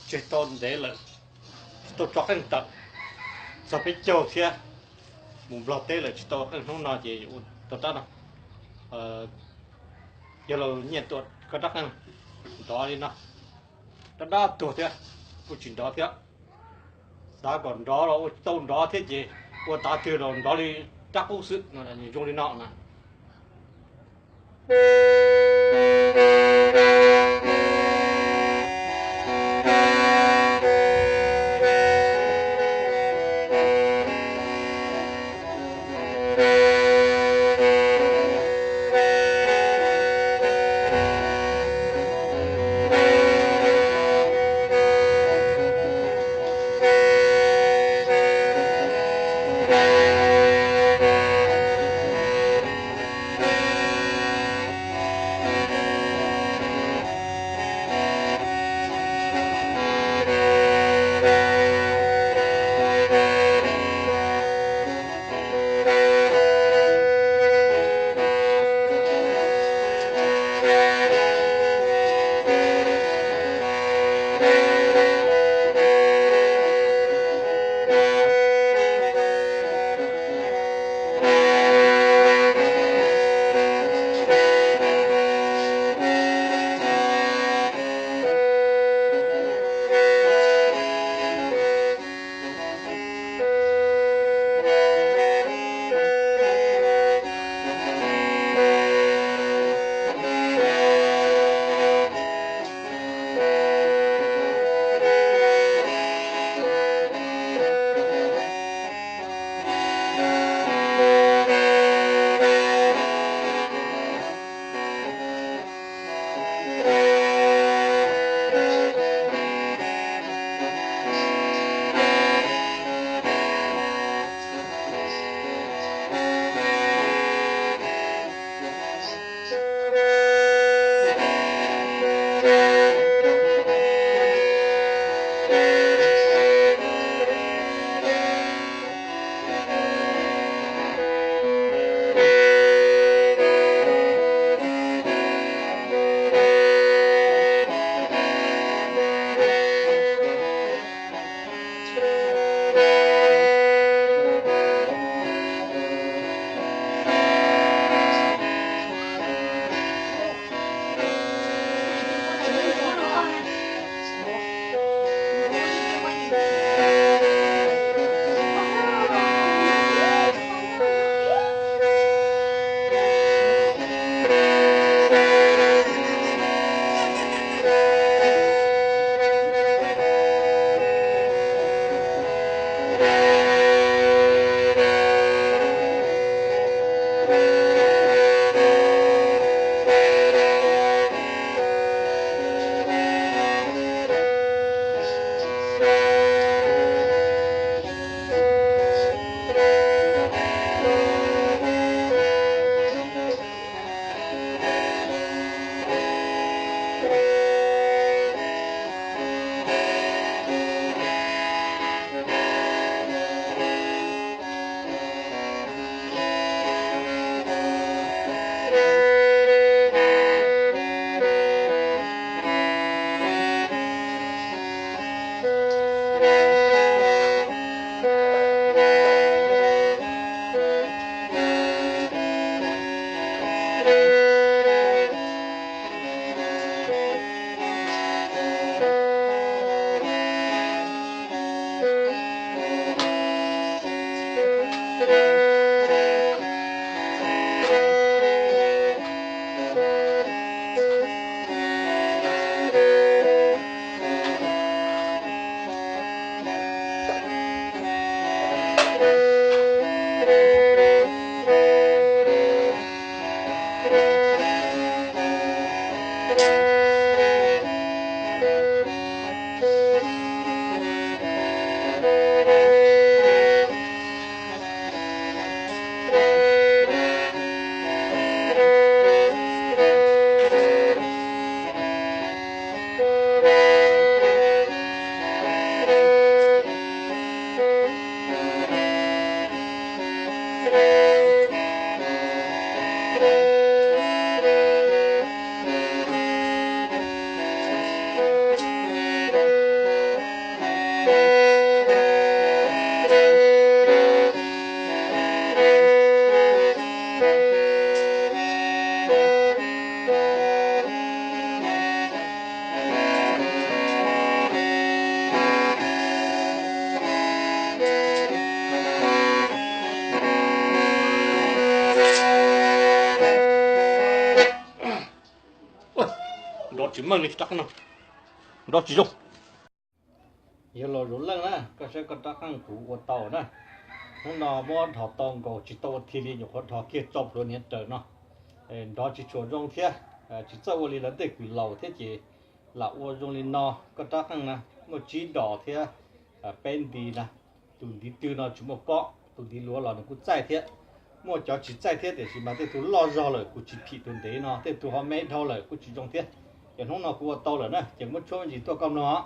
tseg tau ntev lawm, tsis tau tso qeej tawm, txog peb caug thiab, mus Nplog teb lawm tsis tau qeej hnub no ces ua rau rab no, yog los nyiaj tuam koj rab qeej nrov li no, rab dab tuag thiab, kuj tsis nrov thiab. Xav kom nrov los ua tau nrov thiab ces ua tav twg los nrov li rab qub xwb no, zoo li no na. Meej li rab qeej no, nrov tsis zoo. Yog Laus Zuv Leej na, koj saib koj rab qeej kuv ua tau na. Hnub no muab dhos tau nkaus tsis tau ua thi li, nyuam qhuav dhos kiag tso plhuav niam raws no, nrov tsis tshua zoo thiab. Tsis txawj ua li lawv tej kws laus thiab ces lam ua zoo li no. Koj rab qeej na muaj tsib dos thiab peb nti na. Tus ntiv twg no tsis muaj pob, tus ntiv luav los nws kuj txaij thiab. Muaj cov tsis txaij thiab tiam sis mas tej tug loj zog lawm kuv tsis phim tus ntev no, tej tug ho me dhau lawm kuj tsis zoo thiab. Ces hnub no kuv ua tau lawm na ces muab tshuab me ntsis tuaj koj mloog os.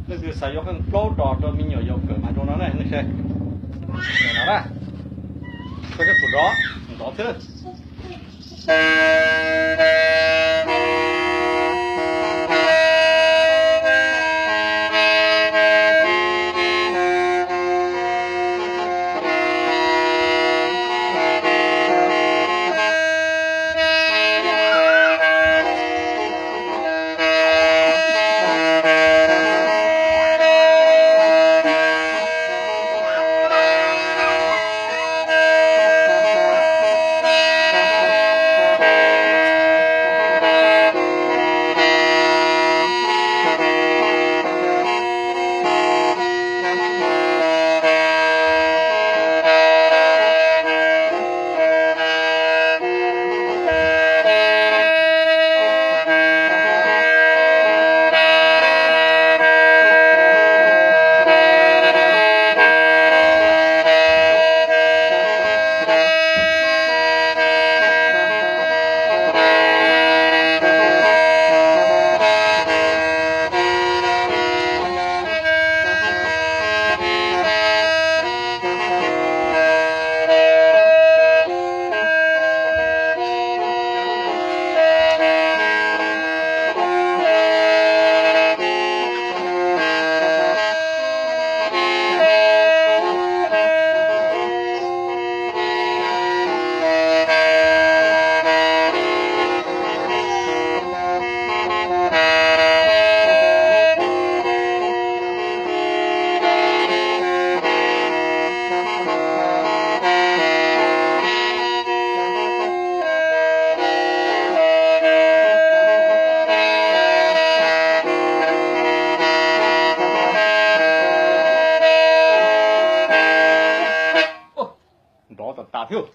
Leej twg xav yuav qeej plaub dos rau me nyuam yaus kawm mas zoo no ne, nej saib. No na, koj saib kuv rov, rov thiab. Yog,